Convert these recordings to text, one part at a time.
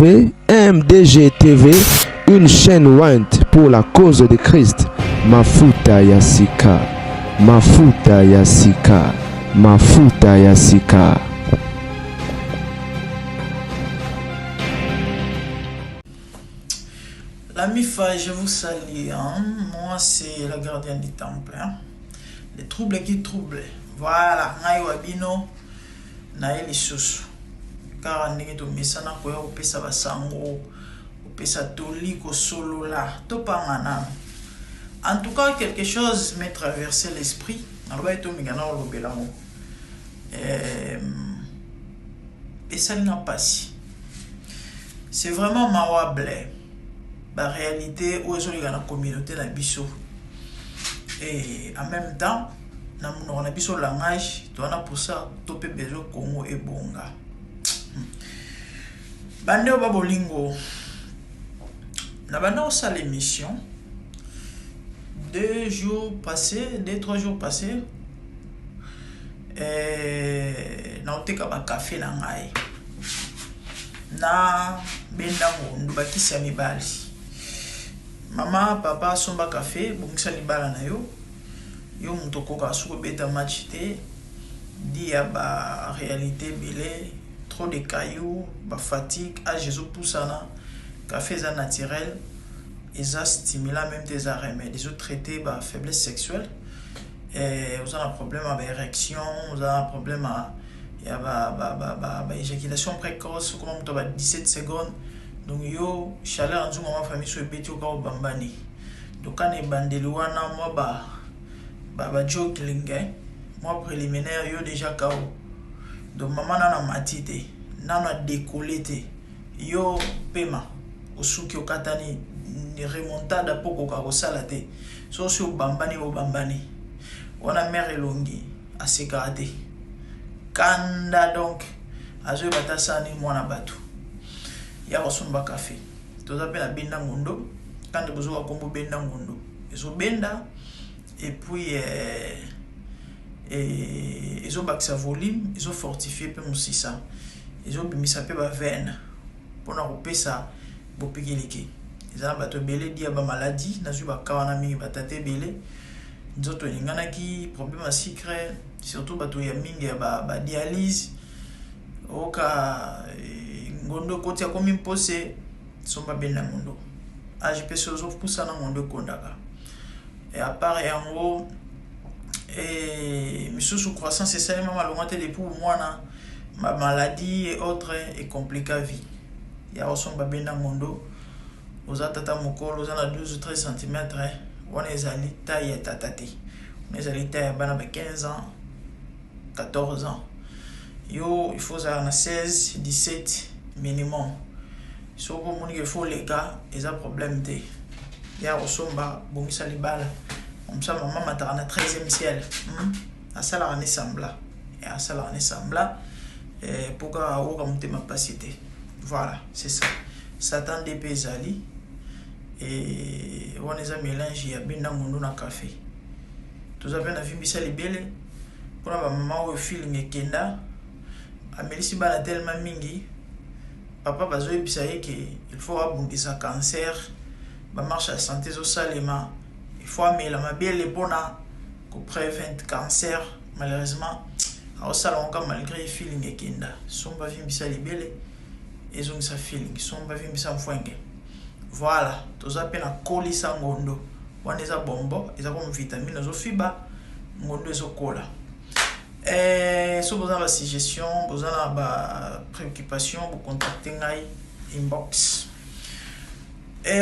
MDG TV, une chaîne ointe pour la cause de Christ. Mafuta ya sika, mafuta ya sika, mafuta ya sika. La MIFA, je vous salue. Hein. Moi, c'est la gardienne du temple. Hein. Les troubles qui troublent. Voilà, ngai wa bino naye lisusu kaka ndenge tomesana koya kopesa basango kopesa toli kosolola topanga nano. En tout cas, quelque chose m'est traversé l'esprit. Nalobaki tomeka na kolobela yango. Esali nga mpasi, c'est vraiment mawable, baréalité oyo ezoleka na communauté na biso. Et en même temps, na monoko na biso, langage towana, pour ça to mpe besoin Congo ebonga. Bande oyo babolingo na banda kosala émission 2 jours passés, 2, 3 jours passés, naoteka bakafe na ngai na benda ngondu, bakisi ya mibali. Mama, papa, asomba kafe, bongisa libala na yo. Yo moto okokaka soki obeta match te, di ya baréalité ebele, trop de cailloux, bafatigue, age ezopusana. Kafe eza naturel, eza stimulant même te, eza remède, ezotraite bafaiblesse sexuelle. Oza na problème ya baérection, oza na problème ya baéjaculation précoce, okoma moto ya ba 17 secondes. Donc yo, chaleur ya nzungu ma famille so ebeti, oka obambani. Donc kana ebandeli wana, mwa ba jogging, mwa préliminaire, yo déjà kao. Donc mama nano amati te, nano adekole te, yo pema osuki, okatani, remontada mpo koka kosala te. So osi obambani, obambani wana, mare elongi asekaka te, kanda. Donc azoyeba ta sala nini. Mwana bato ya kosomba kafe, toza mpe na benda ngondo. Kande bozoka kombo benda ngondo, ezobenda et puis ezobakisa volume, ezofortifie mpe mosisa, ezobimisa mpe baveine mpona kopesa bopikiliki. Eza na bato ebele dia bamaladi, nazwi baka wana mingi, batata ebele nzoto eninganaki, problème ya sucre, surtout bato ya mingi ya badialyse, ba oka ngondo ekoti, akomi mpose. Somba benda ngondo, age mpe so ozopusana, ngondo ekondaka. E à part yango, misusu croissance esalema malonga te depuis mwana, maladie et autres ecomplika vie ya kosomba benda ngondo. Oza tata mokolo, oza na 12 13 cm, wana ezali taille ya tata te, wana ezali taille ya bana ba 15 ans, 14 ans. Yo, il faut ozala na 16 17 minimum. Soki omoni ke faut oleka, eza problème te, ya kosomba, bongisa libala. Omsa mama mataka na 13e ciel, Asalaka ne sembla, asalaka ne sembla mpo kaka oyoka motema mpasi te. Voilà, c'est ça. Satan nde mpe ezali wana, eza mélange ya benda ngundu na café. Toza mpe na vimbisa libele mpona bamama oyo feeling ekenda, amelisi bana tellement mingi. Papa bazoyebisa ye ke il faut abundisa cancer, bamarche ya santé ezosalema, il faut amela mabele mpona koprevent cancer. Malheureusement aosala yango ka malgré feeling ekenda. Somba vimbisa libele, ezongisa feeling. Somba vimbisa mfwenge. Voilà, toza mpe na kolisa ngondo. Wana eza bombo, eza comme vitamine, ozofiba ngondo, ezokola. So boza na basuggestion, boza na bapréoccupation, bocontacte ngai inbox.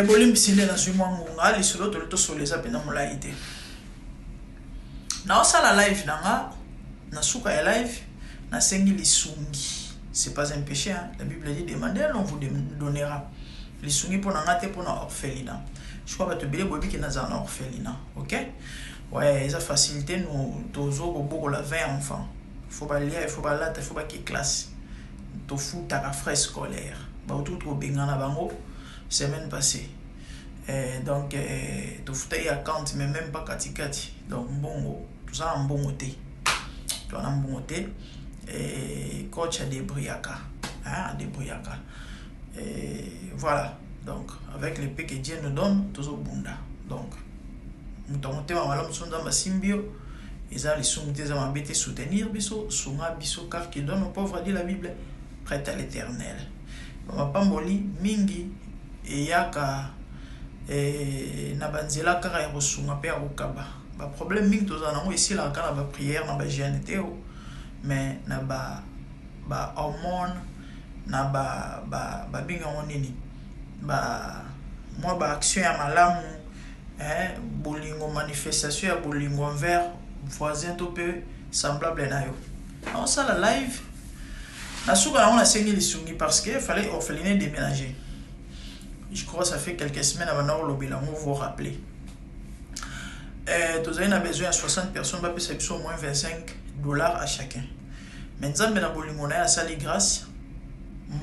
Bolimbisi nde nazwi mwa ngonga. Lisolo toli tosola eza mpenza molai te. Naosala live na nga, na suka ya live nasengi lisungi. C'est pas un péché, hein? La Bible dit: demandez, l'on vous donnera. Lisungi mpo na nga te, mpo na orphelinat. Je crois bato ebele boyebi ke nazala na orphelinat. Ok, ouais, eza facilité. Nous tozo kobokola 20 enfants, il faut balia, il faut balata, il faut bake classe, tofutaka frais scolaire. Bauti kobengana bango semaine passée. Donc tofutaki account, mais même pas katikati. Donc mbongo, toza na mbongo te, toza na mbongo te. Coach adébrouillaka, adébrouillaka. Et voilà, donc avec le peu que Dieu nous donne, tozobunda. Donc moto ya motema malamu, so Nzambe asimbi yo, eza lisumu te, eza mabe te. Soutenir biso, sunga biso, car qui donne aux pauvres, dit la Bible, prête à l'Éternel. Bamapamboli mingi eyaka na banzela kaka ya kosunga mpe ya kokaba. Baproblème mingi tozala nango esilaka kaka na baprière, na bajeûne te o, mais na ba bahormone, na babengango nini, ba mwa baaction ya malamu, eh, bolingo, manifestation ya bolingo envers voisin to mpe semblable na yo. Naosala live na suka yango, nasengi lisungi parce que fallait orphelinat déménager. Je crois ça fait quelques semaines abanda kolobela yango, vous rappeler. Tozali na besoin ya 60 personnes bapesa biso au moins 25 $ à chacun. Mais Nzambe na bolingo na ye asali grâce,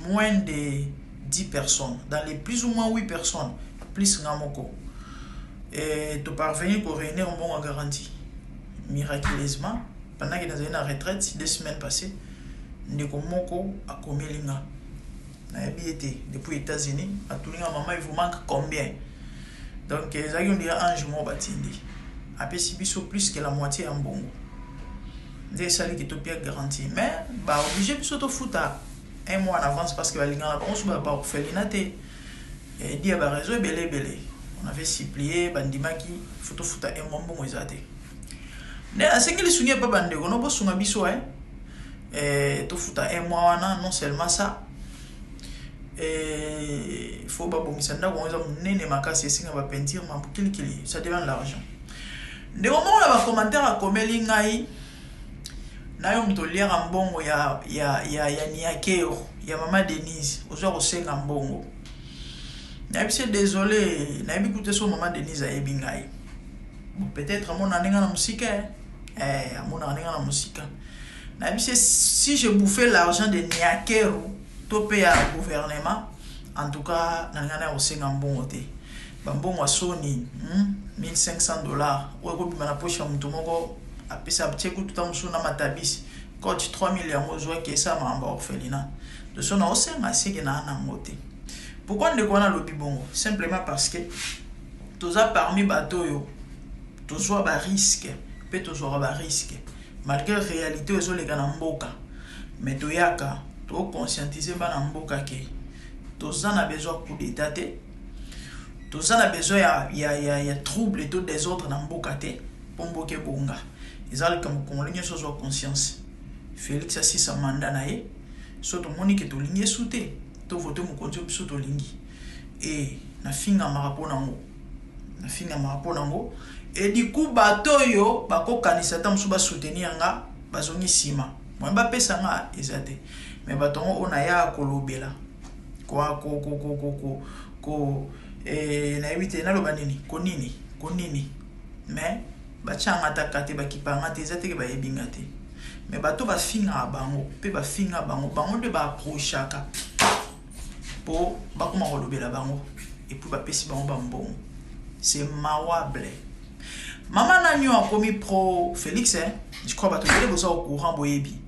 moins de 10 personnes, dans les plus ou moins 8 personnes plus nga moko, et toparvenir koréunir mbongo ya garantie miraculeusement. Pendant que nazali na retraite 2 semaines passées, ndeko moko akomeli nga, nayebi ye te, depuis États-Unis, atuli nga: "Mama, il vous manque combien?" Donc ezalaki on dirait ange moko batindi, apesi biso plus que la moitié ya mbongo. Nde esaliki topia garantie, mais baoblige biso tofuta un mois en avance parce que balingaka bango so baorphelinat te, edi ya baréseau ebele ebele. On avait supplié, bandimaki, faut tofuta un mois. Mbongo eza te, nde nasengi lisungi epa bandeko no bosunga biso tofuta un mois wana. Non seulement ça, faut babongisa ndako yango, eza monene makasi, esenga bapeinture, mambo kilikili, ça demande l'argent. Ndeko moko na bacommentaire akomeli ngai: "Na yo moto oliaka mbongo ya Niakero, ya mama Denise, ozwa kosenga mbongo." Nayebi se désolé, nayebi kutu so mama Denise ayebi ngai. Bon, peut-être amona ndenge na mosika, amonaka ndenge na mosika. Nayebi se si je bouffais l'argent de Niakero to mpe ya gouvernement, en tout cas na ngai na kosenga mbongo te. Bambongo ya soni, 1500 $ oyo ekobima na poche ya moto moko, apesa tie kutu ta mosusu na matabisi coach 3000, yango ozwaki esala makambo ya orphelinat. To so na osenga seke na nango te. Pourquoi ndeko wana alobi bongo? Simplement parce que toza parmi bato oyo tozwa barisque mpe tozwaka barisque malgré réalité oyo ezoleka na mboka, mais toyaka toconscientiser bana mboka ke toza na besoin coup d'état te, toza na besoin ya trouble to désordre na mboka te, mpo mboka ebonga. Eza likambo congolais nyonso azwa conscience. Félix asisa mandat na ye, so tomoni ke tolingi esu te, tovote mokonzi oyo biso tolingi. E nafingamaka mpo nango, nafingamaka mpo nango. E du coup bato oyo bakokanisa ata mosusu basoutenir nga, bazongi nsima, moyen bapesa nga eza te. Mais bato yango oyo naya kolobela ko nayebi te naloba nini, konini konini, mais batianga ata te, bakipanga te. Eza teke bayebi nga te, mais bato bafingaka bango mpe bafinga bango, bango nde baapprochaka mpo bakoma kolobela bango et puis bapesi bango bambongo. C'est mawable. Mama nani oyo akomi pro Félix, eh? Je crois bato ebele boza au courant, boyebi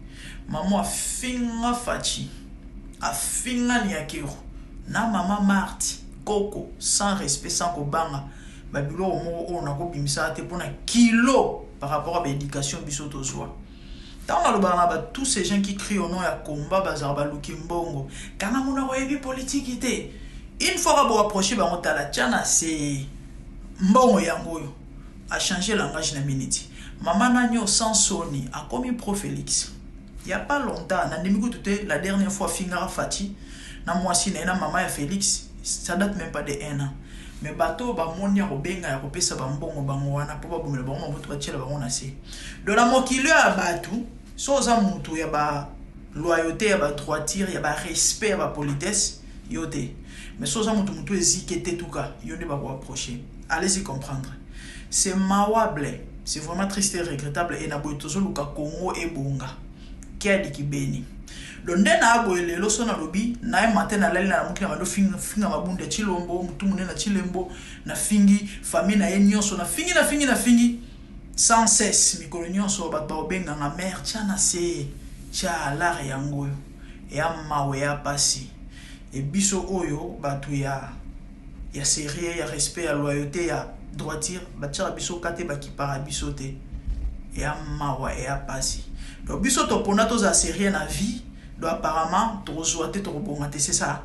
mama afinga Fatshi, afinga Niakero na mama Marti koko, sans respect, sans kobanga. Babiloko moko oyo nakobimisa te mpona kilo par rapport à baéducation biso tozwa. Ntango nalobaka na ba tous ces gens qui crient au nom ya komba, bazala baluki mbongo, kanga monoko, oyebi politiki te. Une fois ka boapproche bango, tala, tia na se mbongo yango oyo, achange langage na miniti. Mama nani oyo sans soni akomi pro Félix? Il y a pas longtemps, nandimi kutu te, la dernière fois afingaka Fatshi na mwasi na ye na mama ya Félix, ça date même pas de un an. Mais bato oyo bamoni ya kobenga, ya kopesa bambongo bango wana mpo babomela bango mabutu, batiela bango na se. Do na mokili oyo ya bato, so oza motu ya baloyauté, ya badroiture, ya barespect, ya bapolitesse, yo te. Mais so oza motu ezike te, tuka yo nde bakoapproche. Allez-y comprendre. C'est mawable, c'est vraiment triste et regrettable. E na boye tozoluka Congo ebonga, kiadiki beni. Do nde na boye lelo, so nalobi na ye matin, nalali na namuki na bando finga mabunda ya Chilombo, mutu monene na Chilembo, nafingi famille na ye nyonso, nafingi, nafingi, nafingi sans cesse mikolo nyonso. Bato bakobenganga mare, tia na se, tia alare yango oyo eya mawe, ya pasi. Et biso oyo bato ya ya sérieux, ya respect, ya loyauté, ya droiture, batiaka biso ka te, bakipaka biso te. Eya mawa, eya pasi. Donc biso topona tozala sérieux na vie, donc apparemment tokozwa te, tokobonga te, c'est ça.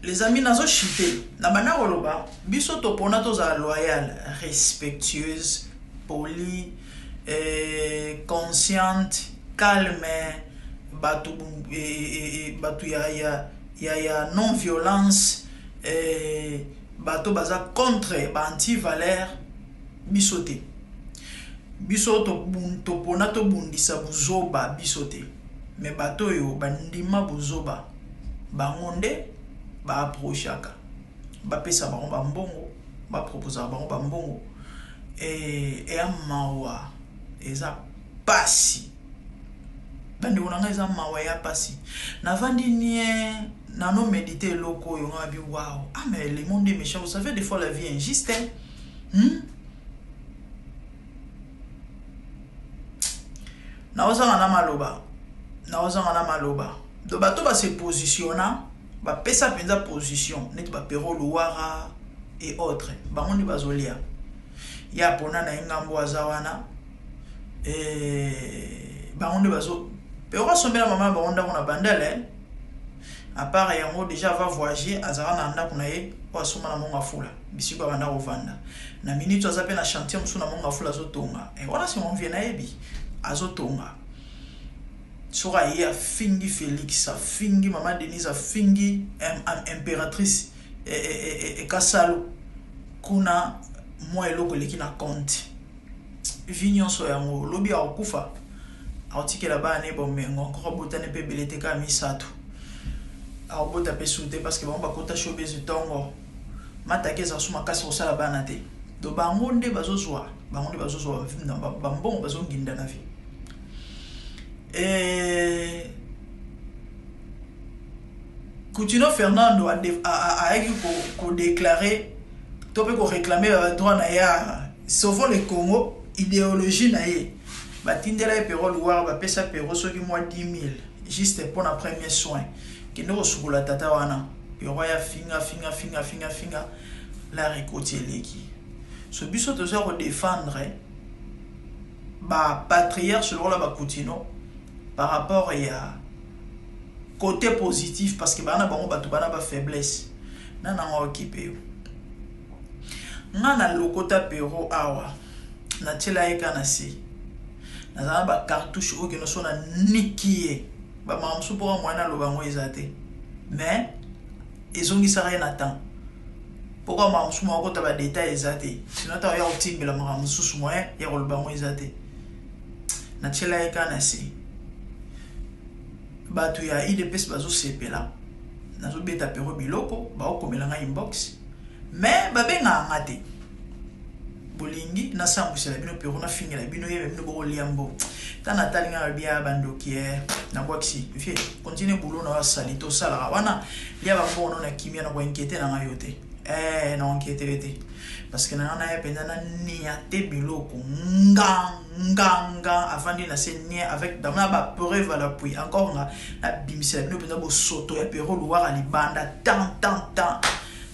Les amis, nazo chite na banda koloba, biso topona tozala loyal, respectueuse, poli, consciente, calme, bato bato ya non violence, bato baza contre ba anti valeur. Biso te, biso topona tobundisa buzoba, biso te. Me bato oyo bandima buzoba, bango nde baapprochaka, bapesa bango bambongo, baproposaka bango bambongo. Eya mawa, eza pasi, bandeko na ngai, eza mawa ya pasi. Navandi nie, nano médite eloko oyo nga bi wow, ah mais le monde est méchant, vous savez, des fois la vie est injuste, hein? Naozanga na maloba, naozanga na maloba. Donc bato base positionna, bapesa mpenza position neti bapero Luwara et autres, bango nde bazolia ya pona na ye ngambo aza wana. Bango nde bazo pero asombela mama na bango ndako na Bandale. À part yango, déjà va voyager, azalaka na ndako na ye oyo asomba na Monga Fula, bisika abanda kovanda. Na minute aza mpe na chantier mosusu na Monga Fula, azotonga. Wana si mon vieux nayebi azotonga. Soki aye afingi Félix, afingi mama Denise, afingi impératrice Ekasalo kuna, mwa eloko eleki na compte vi nyonso yango. Lobi akokufa, akotikela bana ne bomengo. Encore abotani mpe ebele te, kaka misato. Akobota mpe su te parce que bango bakota showbiz ntongo mataki ezala su makasi kosala bana te. Donc bango nde bazozwa, bango nde bazozwa bambongo, bazonginda na vie. Coutinho Fernando ayaki kodéclarer to mpe koréclamer badroit na ye, sauvons le Congo, idéologie na ye. Batindela ye Pero Luwara, bapesa Pero soki mwa 10 000 juste mpona premier soin, kende kosukola tata wana. Pero aya finga finga finga finga finga, la récolte eleki. So biso toza kodéfendre bapatriarche lokola bakutino par rapport ya côté positif, parce que bana bango bato bana bafaiblesse na nango okipe yo. Nga na lokota Pero awa, natiela ye ka na se, nazala na bacartouche oyo kende so na niki ye bamaka mosusu mpoka moyen naloba yango eza te, mais ezongisaka ye na temps mpoka makambo mosusu makokota badétail eza te. Sinon ata oya kotimbela makambo mosusu, moyen ya koloba yango eza te. Natiela ye ka na se, bato ya UDPS bazosepela, nazobeta Pero biloko, baokomela ngai inbox, mais babengaka nga te. Bolingi nasambwisela bino Pero, nafingela bino ye, bino bokolia mbo. Ta natali ngai bia bandoki e nabwakisi vie. Continue boulot na yo asali te, osalaka wana, lia bambongo no na kimia, na koinquiéter na ngai yo te. Na koinquiéter yo te parce que na ngai naya mpenza nania te biloko nga nga nga avandi na se nie avec na bapreuve à l'appui. Encore nga nabimisela bino mpenza bosoto ya Pero Luwara libanda tan tan tan.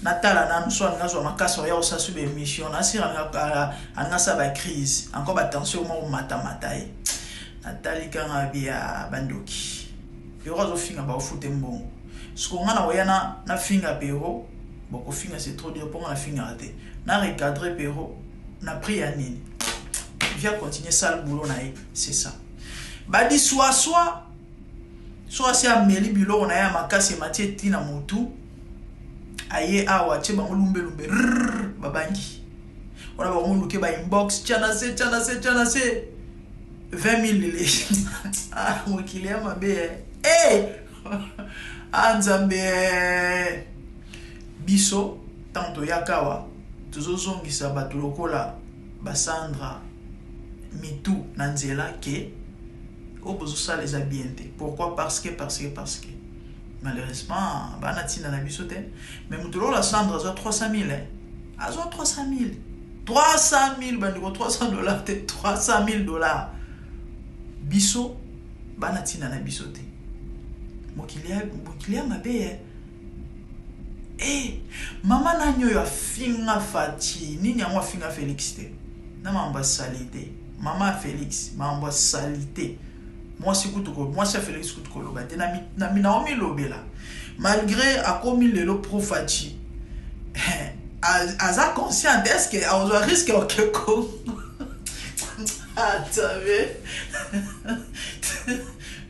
Natala nanu so alinga azwa makasi oya kosala so baémission, nasira alinga asala bacrise encore, batension moko matamata ye. Natali kanga bia bandoki, Pero azofinga, baofute mbongo. Siko nga na koya nafinga Pero, bokofinga, c'est trop dur mpo nga nafingaka te. Na recadre Pero na prix ya nini? Via continuer sale boulot na ye, c'est ça. Badiswaswa so asi ameli biloko na ye ya makasi, emati etina motu aye awa atie bango lumbelumbe, babangi wana, bango luke ba inbox, tia na se, tia na se, tia na se 20 000 lele. Ah, mokili ya mabe. Eh, ah, Nzambe. Biso ntango toyaka awa, tozozongisa bato lokola basandra mitu na nzela ke oyo bozosala eza bien te. Pourquoi? Parce que, parce que, parce que malheureusement bana ntina na biso te. Mais moto lokola Sandra azwa 300 000, eh? Azwa 300 000, 300 000 bandeko, 300 $ te, 300 000 $. Biso bana ntina na biso te. Mokili ya, mokili ya mabe eh. Eh, mama nani oyo afinga Fatshi? Nini yango afinga Felix te? Na mambo ya salite. Mama ya Felix, mambo ya salite. Mwasi kutu ko, mwasi ya Felix kutu koloba te. Na na Naomi lobela. Malgré akomi lelo pro Fatshi. Aza conscient, est-ce que azwa risque oke Congo? Attends,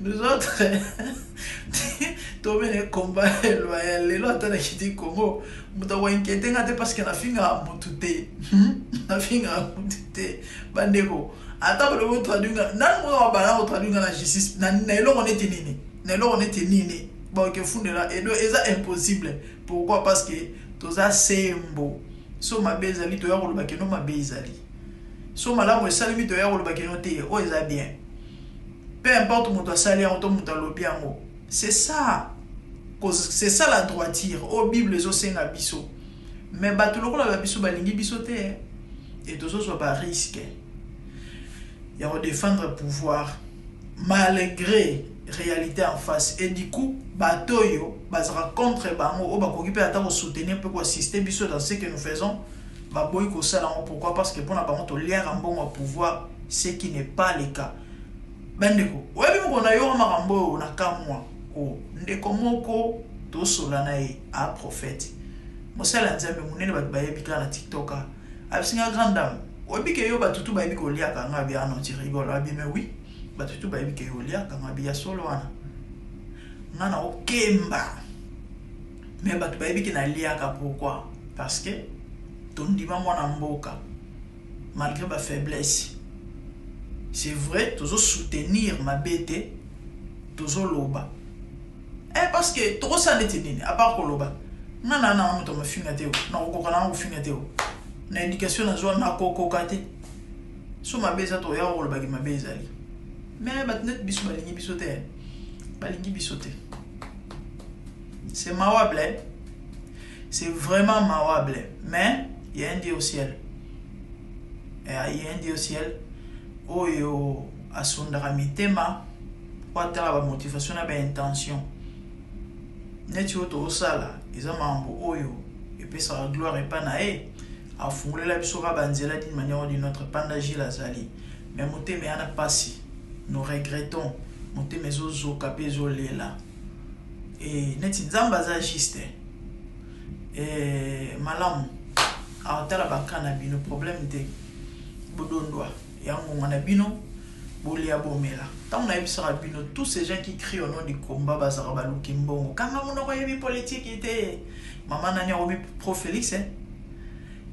nous autres tomene combat loyal lelo ata nakiti Congo moto akoinquiete nga te parce que nafingaka motu te, nafingaka motu te. Bandeko, ata balobi otraduit nga nani, moko babanda kotraduit nga na justice na eloko neti nini, na eloko neti nini baoke fundela edo, eza impossible. Pourquoi? Parce que toza sembo. So mabe ezali, toya koloba keno mabe ezali. So malamu esalemi, toya koloba keno te, oyo eza bien, peu importe moto asali yango to moto alobi yango. C'est ça, c'est ça la droiture oyo Bible ezosenga biso. Mais bato lokola ba biso balingi biso te e tozozwa barisque ya kodéfendre pouvoir malgré réalité en face. Et du coup, bato oyo bazalaka contre bango, oyo bakoki mpe ata kosoutenir mpe koassister biso dans ce que nous faisons, baboyi kosala yango. Pourquoi? Parce que mpona bango toliaka mbongo ya pouvoir, ce qui n'est pas le cas. Bandeko, oyebi moko na yoka makambo oyo na kamwa o ndeko moko tosola na ye, a prophète, mosala ya Nzambe monene, bato bayebi kaka na TikTok. Abisinga: "Grande dame, oyebi ke yo bato tu bayebi koliaka?" Nga abi: "Ah non, tu rigoles." Abi: "Mais oui, bato tu bayebi ke yo oliaka." Nga abi: "Ya solo wana, nga na okemba, mais bato bayebi ke naliaka." Pourquoi? Parce que tondima mwana mboka malgré bafaiblesse. C'est vrai, tozosoutenir mabe te, tozoloba parce que tokosala neti nini à part koloba? Nga na nanga moto mafinga te, nakokoka nanga kofinga te. Na éducation nazwa, nakokoka te. So mabe eza, toya kolobaki mabe ezali. Mais bato neti biso balingi biso te, balingi biso te. C'est mawable, hein? C'est vraiment mawable, mais il y a un Dieu au ciel, il y a un Dieu au ciel oyo asondaka mitema po atala bamotivation na baintention. Neti oyo tozosala eza makambo oyo epesaka gloire epa na ye, afungolela biso kaka banzela d'une manière ou d'une autre. Panda Gile azali, mais motema eya na mpasi. Nous regrettons, motema ezozoka mpe ezolela. E neti Nzambe aza juste e malamu, aotala baka na bino problème te. Bodondwa ya ngonga na bino, bolia, bomela. Ntango nayebisaka bino, tous ces gens qui crient au nom du combat bazalaka baluki mbongo. Kanga monoko, oyebi politike te. Mama nani akomi pro Félix, eh?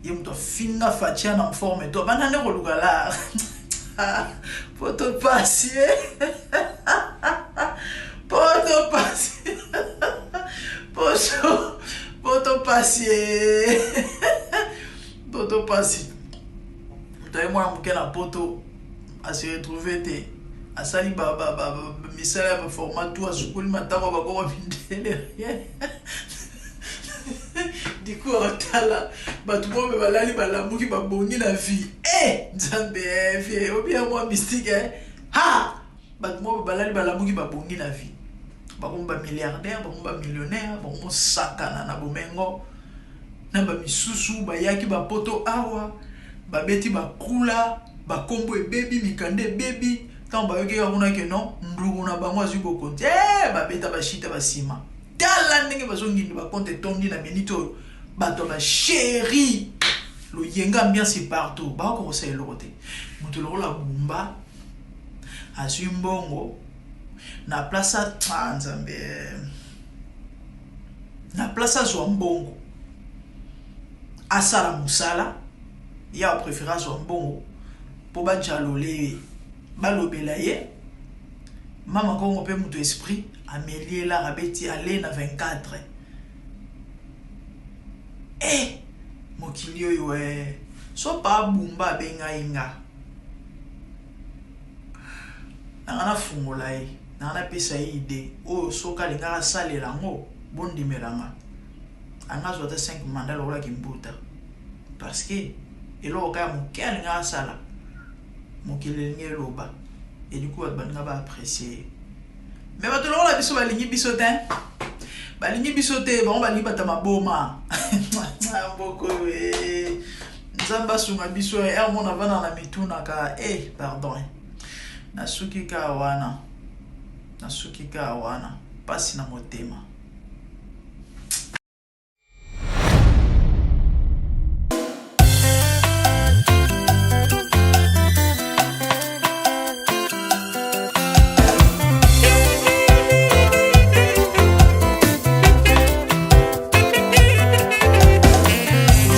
Ye moto afinga Fatia na forme to banda nde koluka la poto pasi, poto pasi, poto, poto pasi, poto pasi. Moto aye mwana moke na poto, ase retrouve te, asali misala ya baformat tout, asukoli matako, bakoko mindele, rien. Du coup akotala bato moko mpe balali, balamuki, babongi na vie. E Nzambe, vie obia mwa mystique. Ha, bato moko balali, balamuki, babongi na vie, bakomi bamilliardaire, bakomi bamillionnaire, bakomi osakana na bomengo na bamisusu. Bayaki bapoto awa, babeti bakula, bakombo ebebi, mikanda ebebi. Ntango bayoki kaka kuna ke non, nduku na bango azwi bokonzi, babeta bashita basima. Tala ndenge bazongindi, bacompte etondi na minute oyo. Bato ya bachéri loyenga, ambiance partout, bakoka kosala eloko te. Moto lokola Bumba azwi mbongo na place, ah, Nzambe, na place azwa mbongo asala mosala, ye apréféré azwa mbongo mpo bajalole ye, balobela ye. Mama Kongo mpe moto esprit ameli elaka, abeti ale na 24. E mokili oyo e so pa Bumba abengai nga, nanga nafungola ye, nanga napesa ye idée oyo soki alingaka asalela yango, bondimelanga, anga azwa ata 5 mandat lokolaki mbuta, parce que eloko kaka moke alingaka asala, mokili elingi eloba. Et du coup bato balinga baapprécie ye. Mais bato lokola biso balingi biso te, balingi biso te, bango balingi bato ya maboma. Mboko oyo eh. Nzambe asunga biso. Ere mona vanda na mitunaka e, pardon, nasuki kaka wana, nasuki kaka wana, mpasi na motema.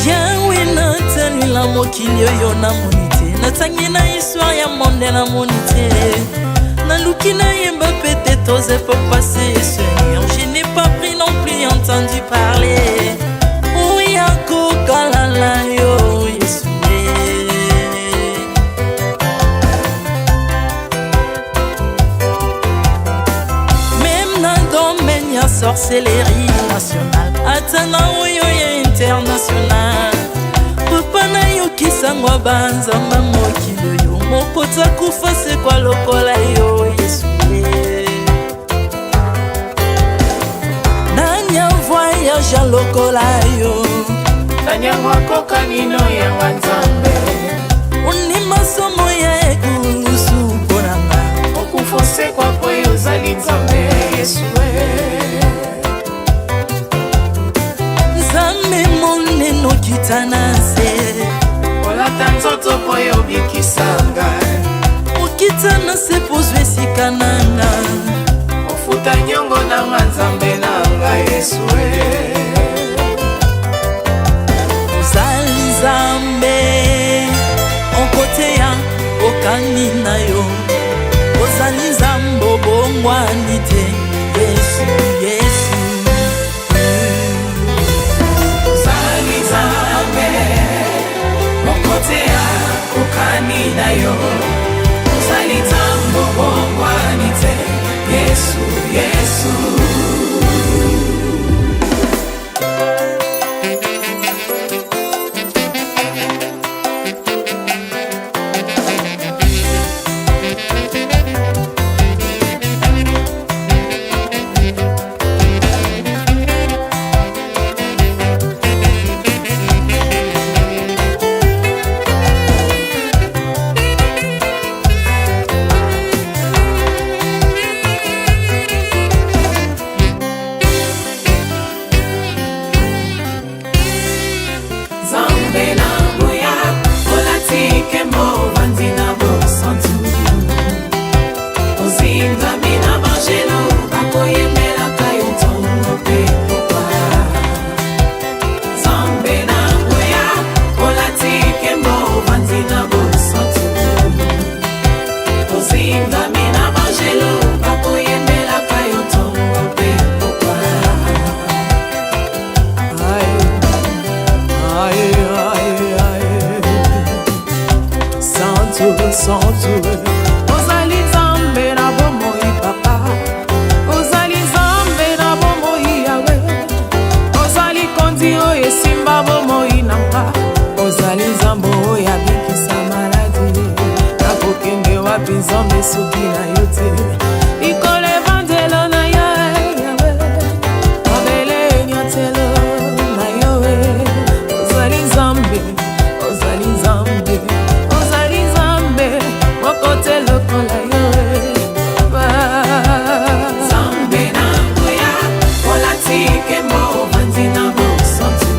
Yawe, natalela mokili oyo, namoni te. Natangi na histoire ya monde, namoni te. Naluki nayemba peut-être aux époques passées. Seigneur, je n'ai pas pris non plus entendu parler oya kokalala yo Yesu eh. Même na domaine ya sorcellerie nationale, ata na oyo ya international, papa, nayokisango banzamba mokili oyo moko takufa sekwa lokola yo Yesu eh. Nani avoyage lokola yo? Nani yango akokani no yanga Nzambe? Ondima somo ya ekulusu mpo na nga. Okufa, osekwa po yo ozali Nzambe, Yesu e. Nzambe monene, okita na se. Olata nzoto po yo obikisa ngai. Okita na se mpo ozwa esika na nga. Ofuta niongo nanga, Nzambe na ngai, Yesu e. Ozali Nzambe okoteya okani na yo. Ozali Nzambe obongwani te, Yesu, Yesu. Ozali Nzambe moko te akokani na yo. Ozali Nzambe obongwani te, Yesu, Yesu. Nzambe na nguya, olati nkembo, ovandi na bosantu. Ozingami na bangelo, bakoyembelaka yo ntongo mpe pokwa. Nzambe na nguya, olati nkembo, ovandi na bosantu. Ozingami na bangelo, bakoyembelaka yo ntongo mpe pokwa. Aïe, aïe, aïe, aïe. Santu, santu. Ozali Nzambe na bomoi, papa. Ozali Nzambe na bomoi, Yawe. Ozali kondi oyo esimba bomoi na nga. Ozali Nzambe oyo abikisa maladi. Nakokende wapi, Nzambe, soki na yo te? Likolo evandelo na yo, Yawe. Mabele enyatelo na yo. Ozali Nzambe, ozali Nzambe, ozali Nzambe moko te lokola yo. Nzambe na nguya, olati nkembo, ovandi na bosantu.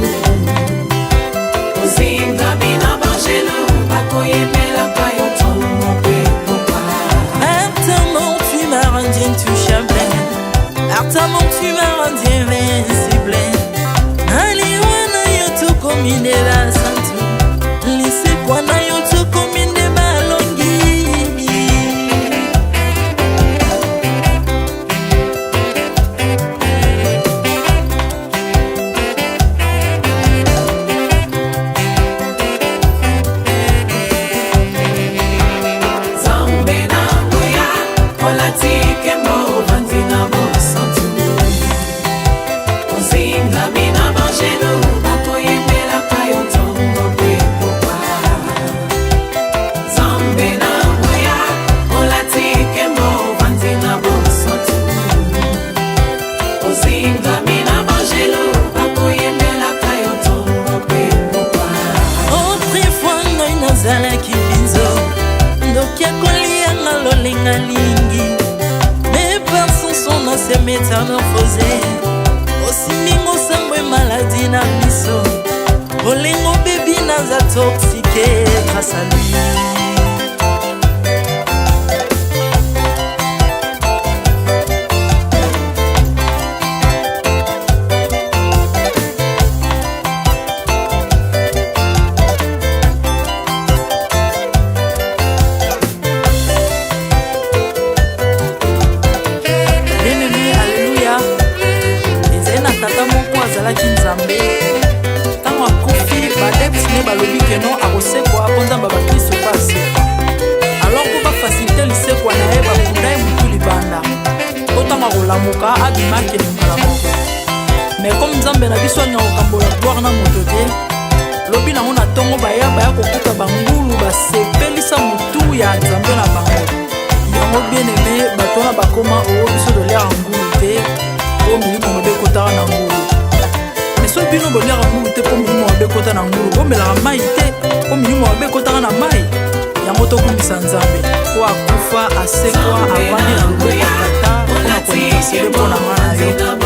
Ozingami na bangelo, bakoyembelaka yo ntongo mpe pokwa. Par ta mort, tu m'as rendu intouchable. Par ta mort, tu m'as rendu invincible. Aliwa na yo tokomi nde basantu. Lisekwa na yo tokomi nde balongi. Nzambe na nguya, olati nkembo, ovandi na bosantu. Balingami na bangelo bakoyembelaka yo ntongo mpe pokwa. Autrefois ngai nazalaki binzo, ndoki akolianga lolenga lingi, mais par son son ase métamorphosé, osimbingo sambwe maladi na biso, bolingo bebi naza toxique grâce à lui. Bien-aimé, alleluya. Ezali na tata moko azalaki Nzambe. Ntango akufi, baadeptes ne balobi keno akosekwa mpo Nzambe ya bakristo mpe asekwa. Alors mpo bafacilite lisekwa na ye, bakunda ye motu libanda, mpo ntango akolamuka abima akende mbala moko. Mais comme Nzambe na biso alingaka kokambola gloire na moto te, lobi nango na ntongo baya baya kokuta bangulu basepelisa motu ya Nzambe na bango. Yango bien aimé, bato wana bakoma oo biso toliaka ngulu te mpo milimo mabe ekotaka na ngulu. Mais soki bino boliaka ngulu te mpo milimo mabe ekota na ngulu, bomelaka mai te mpo milimo mabe ekotaka na mai. Yango tokumisa Nzambe po akufa, asekwa, avandi na loboko ya Tata mpona kointercede mpo na nga na yo.